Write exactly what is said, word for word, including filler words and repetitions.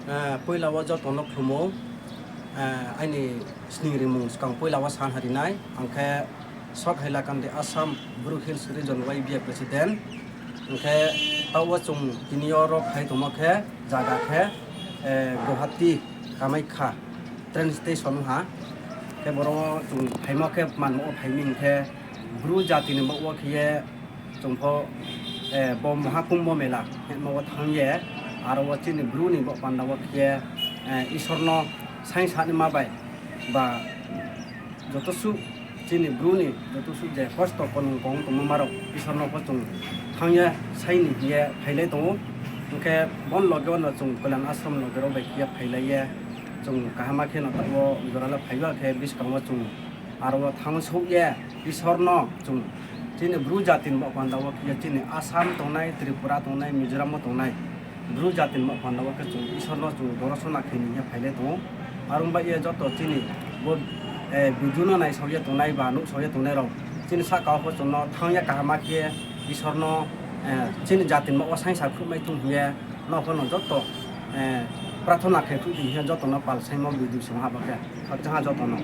Poila wo joto no khlumo, aini sning rimung skang poila wo sa ha ri nai, ang khe Sok Hailakandi Assam Bru Hills Region Y B A President. Hing khe taoh wo chung tini yo ro phai tongmo khe zaga khe Guwahati Kamaikya train station ha. Khe boro wo chung phaimo khe manmo wo phai mi hing khe Bru jati ni baoh wo khe ye chung pho bo Mahakumbh Mela hingmo wo thanng ye, aro wo chini Bru ni baoh panda wo khe ye Isor no saingsa naima bai ba joto suh chini Bru ni joto suh je kosto konung kong tongmo ma rao Isor no pho chung thanng ye sai ni hing ye phailai tong ou. Hing khe bo ni loge wo no chung Kalyan Ashram loge rao bai khe ye phailai ye chung kaham khe no taoh wo jora le phai ya khe buskang wo chung aro wo thanng souh ye Isor no chung chini Bru jati ni baoh panda wo khe ye chini Assam tongnai, Tripura tongnai, Mizoram wo tongnai Bru jati ni baoh panda wo khe chung Isor no chung dorosona khe ni hing ye phailai tong ou. Aro bai ye joto chini bo video no naisao ye tongnai ba nuhsao ye tongnai rao chini sahka wo pho chung no thanng ye kaham khe Isor no chini jati ni baoh wo saingsa khruhmai thung hing ye no pho no joto prathona khe khruh di hing ye joto no pal saingmo video song ha ba khe khakchang ha joto no.